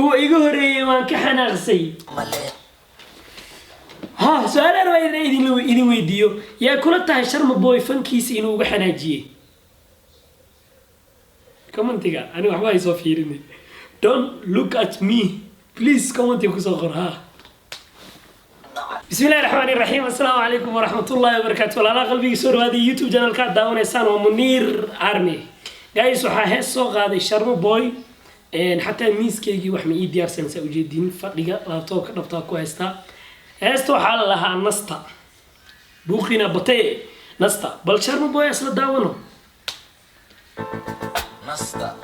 Kuwa iga horeeyey waan ka xanaaqsay. Ha, su-aalaan waa inaan idin weydiiyo: yaa kula tahay Sharma Boy fankiisa inuu uga xanaajiyey? Commentiga aniga waxba haysoo fiirinay. Don't look at me, please. Commentiga kusoo qor. Ha, bismi illahi raxmaani raxiim. Assalaamu calaykum waraxmatullahi wabarakaatu. Walaalaha qalbigii, soo dhawaaday YouTube channelka aad daawanaysaan waa Muniir Army. Guys, waxaa hees soo qaaday Sharma Boy. Xataa miiskaygii wax ma ii diyaarsan, saa ujeedin. Fadhiga laptopka dhabtaa ku haystaa. Heesta waxaa la lahaa "Nasta Buuqina Batee Nasta". Bal Sharma Boy isla daawano. Nasta.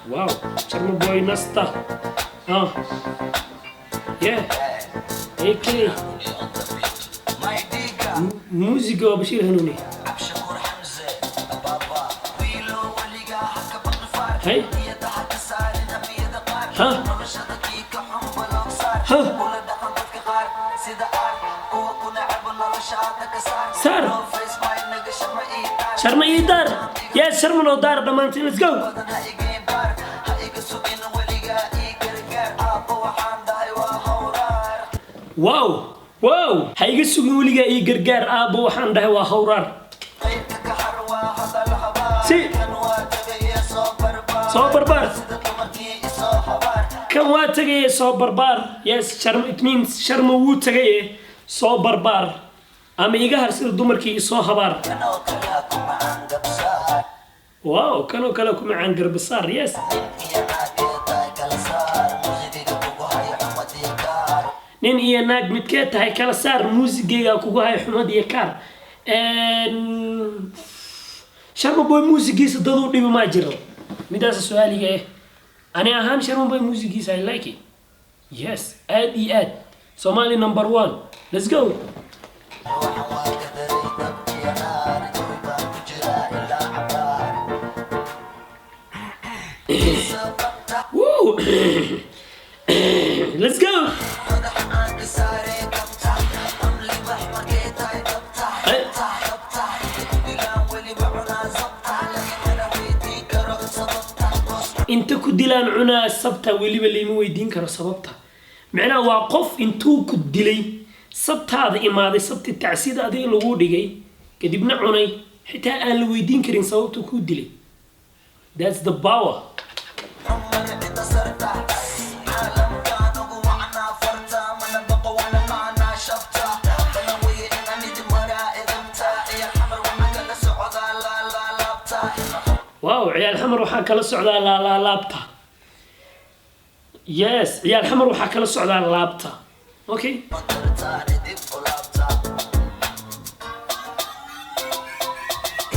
Wow, Sharma Boy, "Nasta". Ah, yeah, AK. On the beat. My nigga. Muusiga waa Bashiir Hanuuni. Abshakur Hamze. Baba. Wiilo waliga haka baqfaar. Hey. Niyada haka saarin hamiyada qaar. Ha. Noloshada kiika xun baloog saar. Ha. Kula dhaqan dadka qaar sida aar. Kuwa ku nacab noloshaada ka saar. Saar. No face my nigga, Sharma ii daar. Sharma ii daar. Yes, Sharma noo daar dhammaantiin. Let's go. Badan ha iga baar. Ha iga sugin weligaa ii gargaar. Aabbo waxaan dhahay waa hawraar. Wow, ha iga sugin weligaa ii gargaar, aabbo waxaan dhahay waa hawraar. Qaybka ka har waa hadal habaar. Si. Kan waa tagaye soo barbaar. Soo barbaar. Sida dumarkii isoo habaar. Kan waa tagaye soo barbaar. Yes, Sharma, it means Sharma wuu tagaye soo barbaar ama iga har sida dumarkii isoo habaar. Kanoo kale ku macaan gabsaar. Wow, kanoo kale ku macaan garbasaar. Yes. Nin iyo naagee tahay kala saar. Muusigiga kugu hayo xumad iyo kaar. Nin iyo naag midkee tahay kala saar, muusigayga kugu hayo xumad iyo kaar. Sharma Boy muusigiisa daduu dhibi maa jiro? Midaasa su-aaliga eh. Ani ahaan Sharma Boy muusigiisa I like it. Yes, aad iyo aad. Somali number one. Let's go. Waxaan waa kadaray dab iyo naar. Jawi baan ku jiraa ilaa cabaar. Sababta. Woo! Let's go. Madaxa aan ka saaree kabta. Amlibax markay tahay dabta. Hey. Dabta. Inta ku dilaan weliba cunaa sabta. Lagimana weydiin karo sababta. Inta ku dilaan cunaa sabta, weliba layma weydiin karo sababta. Macnaha waa qof intuu ku dilay sabtaada imaaday, sabti tacsida adiga lagu dhigay, kadibna cunay, xitaa aan la weydiin karin sababta kuu dilay. That's the power. Cumar cida sarta. Caalamkaan ugu wacnaa farta. Mana baqo wana qaanaa shabta. Balan weye inaan idin maraa edabta. Ciyaal Xamar waxaan kala socdaa laalaabta. Wow, Ciyaal Xamar waxaa kala socdaa laalaalaabta. Yes, Ciyaal Xamar waxaa kala socdaa laabta. Okay. Matartaani dib u laabta.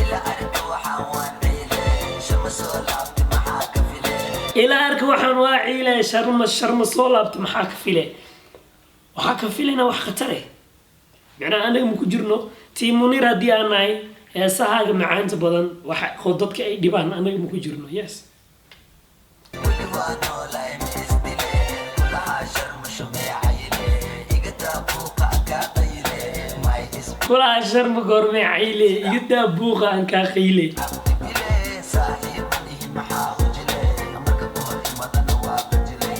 Ila arka waxaan waan ciile. Shama soo laabta maxaa ka file. Ilaa arka waxaan waa ciile. Sharma, Sharma soo laabta maxaa ka file? Waxaa ka filayna wax khatare. Macnaha anaga ma ku jirno tii Munir. Haddii aan nahay heesahaaga macaanta badan waxa oo dadka ay dhibaan, anaga ma ku jirno. Yes. Weli waa noolahay, ma isdile. Kulahaa Sharma shumee cayile. Iga daa buuqa kaa qayle. My is Kulaha Sharma goormee cayle? Iga daa buuqa aan kaa qayle. Bile. Saaxiib manihi maxaa u jile. Marka ku hor imadana waa qajile.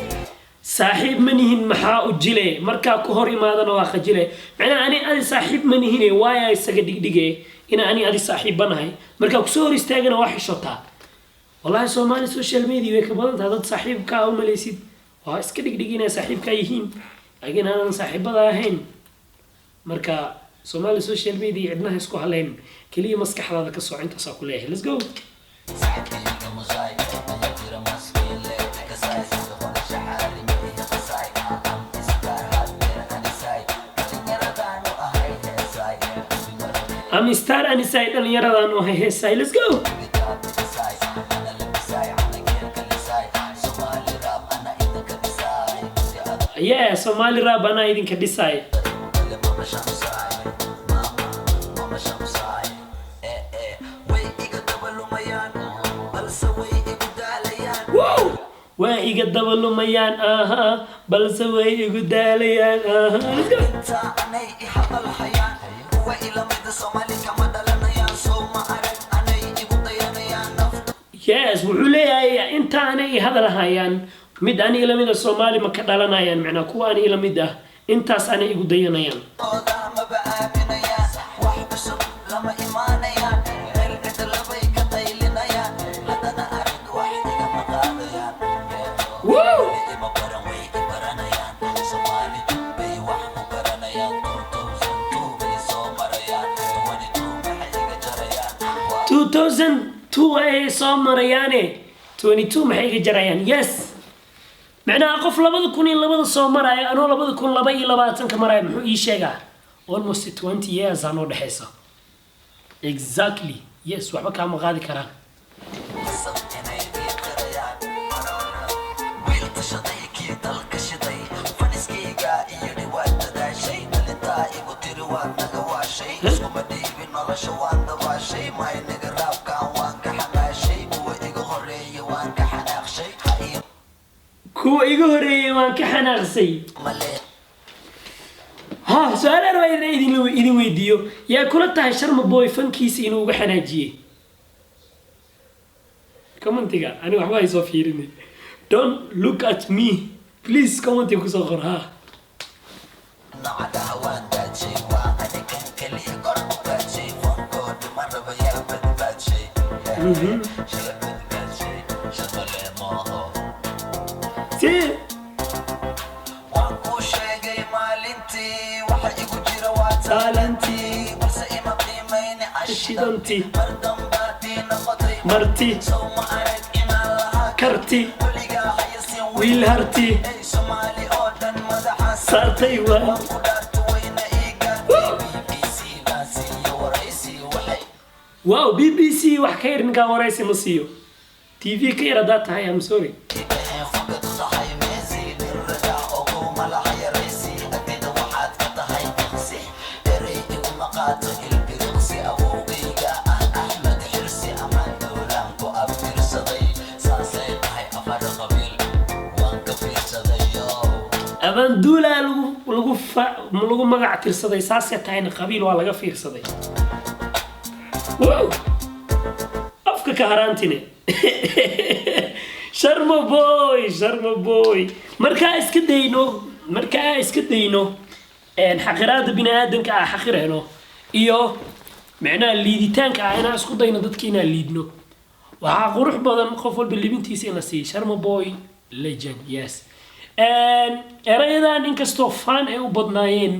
Saaxiib ma nihin maxaa u jile? Markaa ku hor imaadana waa khajile. Macnaha ani adi saaxiib ma nihine, waaya isaga dhigdhige ina ani adi saaxiibbanahay? Markaa kusoo hor istaagana waa xishotaa. Wallahi Soomaali social media way ka badan tahay. Dad saaxiibkaa u malaysid waa iska dhigdhig inay saaxiibkaa yihiin, laakiin aanan saaxiibada ahayn. Marka Soomaali social media cidnaha isku halayn, keliya maskaxdaada ka sooc. Intaasaa ku leeyahay. Let's go. Saaxiibkayga musaay ayaa jira maskiin leh kasaay sida qolasha xaalimi iyo qasaay am star haddeer anisay dhalinyaradaanu ahay heesaay. Am star anisay, dhalinyaradaan u ahay heesaay. Let's go. Kasaay ana labisaay calageelka lisaay Soomaali rap ana idinka dhisaay. Yeah, Somali rap anaa idinka dhisaay. Mama Shamsaay, mama, mama Shamsaay, eh eh, way iga dabalumayaan balse way igu daalayaan. Wow, waa iga daba lumayaan, aha, balse way igu daalayaan, aha. Let's go. Inta anay i hadal hayaan kuwa ilamida Soomaali kama dhalanayaan, soo ma arag anay igu dayanayaan nafta. Yes, wuxuu leeyahay intaanay i hadal hayaan. Mid ani ila mid ah Soomaali ma ka dhalanayaan, macnaa kuwa ani ila mid ah intaas ana igu dayanayaan. Ooda maba aaminayaan, wax cusub lama imaanayaan, meel cidlabay ka qaylinayaan, haddana arig wax igama qaadayaan. Woo! Ima baran, way i baranayaan. Soomaali bay wax ku garanayaan. 2002 bay soo marayaan, 22 maxay iga jarayaan? Waa 2002 ay soo marayaane, 22 maxay iga jarayaan? Yes, macnaha qof 2002 soo maraya, anoo 2022-ka maraya, muxuu ii sheegaa? Almost 20 years anoo dhexaysa. Exactly, yes, waxba kaama qaadi karaan. Qasab inay ii qirayaan. Wiil tashaday, kii dalka shiday, faniskayga iyidhi waad dadaashay, dhalintaa igu tiri waad naga waashay, iskuma dhiibin nolosha, waan dabaashay, maynaga raabkaan waan ka xamaashay, kuwa iga horeeya waan ka xanaaqshay, ha ii Kuwa iga horeeyay waan ka xanaaqsay. malee. Ha, su-aalaan waa inaan idin weydiiyo. Yaa kula tahay Sharma Boy fankiisa inuu uga xanaajiyey? Commentiga ani waxba hay soo fiirinay. Don't look at me, please. Commentiga kusoo qor ha. Nacadaha waan daadshay, waa anigan keliya kor u gaadshay, fankood ma raba, yaa badbaadshay, shala badbaadshay, shaqale maaho. Si Waan kuu sheegay maalintii, waxa igu jira waa taalantii, balse ima qiimayni. Ashidanti. Mar dambaadii noqotay Marti. Sow ma arag inaan lahaa Karti. Weligaa hayasin. Wiil harti. Ey, Soomaali oo dhan madaxa saartay waa. Waan ku dhaarta, wayna ii gaartay. BBC baan siiyo waraysi, waxay Wow, BBC wax ka yar ninkaan waraysi ma siiyo. TV ka yar haddaad tahay, I'm sorry. Dhaheen fogad u tahay Messi, nin raga oguma laha yaraysi, agtayda waxaad ka tahay diqsi, erey iguma qaato ilbiriqsi, awowgayga ah Axmed Xirsi, amaan dowlaan ku abtirsaday, saasay tahay, afar qabiil waan ka fiirsaday yo. Abaanduulaa lagu magac tirsaday, saasay tahayna qabiil waa laga fiirsaday. Wow, afka ka haraantine. Sharma Boy, Sharma Boy, markaa iska dayno xaqiraada bini aadamka ah xaqirayno iyo micnaha liiditaanka ah inaan isku dayno dadka inaan liidno, waxaa qurux badan qof walba libintiisa in la siiyo. Sharma Boy legend, yes. Erayadan inkastoo fan ay u badnaayeen,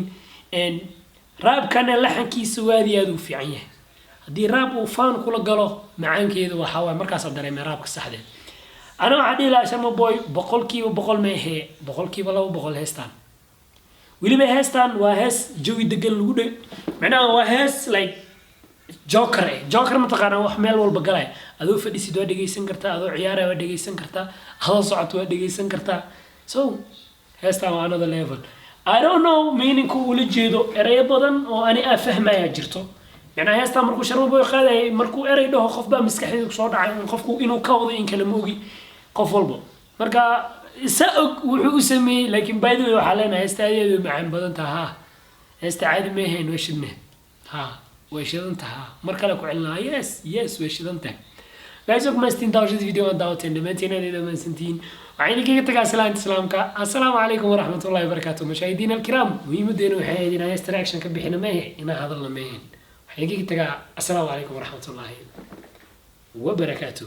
raabkana laxankiisa waadi aad u fiican yahay. Haddii raab uu faan kula galo, macaankeeda waxaa waay markaasaa dareemay raabka saxdeed. Ana waxaa dhihi lahaa Sharma Boy 100% ma ahee, 200% heestaan. Weliba heestaan waa hees jawi degan lagu dhe, macnaha waa hees like joker eh. Joker mataqaanaa? Wax meel walba galaya. Adoo fadhisid waa dhegeysan kartaa, adoo ciyaaraya waa dhegeysan kartaa, adoo socota waa dhegeysan kartaa. So heestaan waa another level. I don't know meaningku ula jeedo. Ereyo badan oo ani aa fahmaya jirto. Macnaha heestaan markuu Sharma Boy qaadayay, markuu erey dhaho, qof baa maskaxdeeda kusoo dhacay un qofku inuu ka wado in kale ma ogi. Qof walbo marka isa og wuxuu u sameeyey. Laakiin by the way, waxaa leenahay heesta aad aad u macaan badan taha. Ha, heesta caadi ma ahayn, way shidne. Ha, way shidan taha. Mar kale ku celinaa. Yes, way shidan tahay. Guys, og maastiin daawashada video aan daawateen. Dhammaantiin aad dhammaansantihiin. Waxaan idinkaga tagaa salaanta islaamka: assalaamu calaykum waraxmatullahi wabarakaatu. Mashaahidiin alkiraam, muhiimadeenu waxay ahayd inaan heesta reaction ka bixina maahe, inaan hadalna maahayn. Waxaan idinkaga tagaa assalaamu calaykum waraxmatullahi wabarakaatu.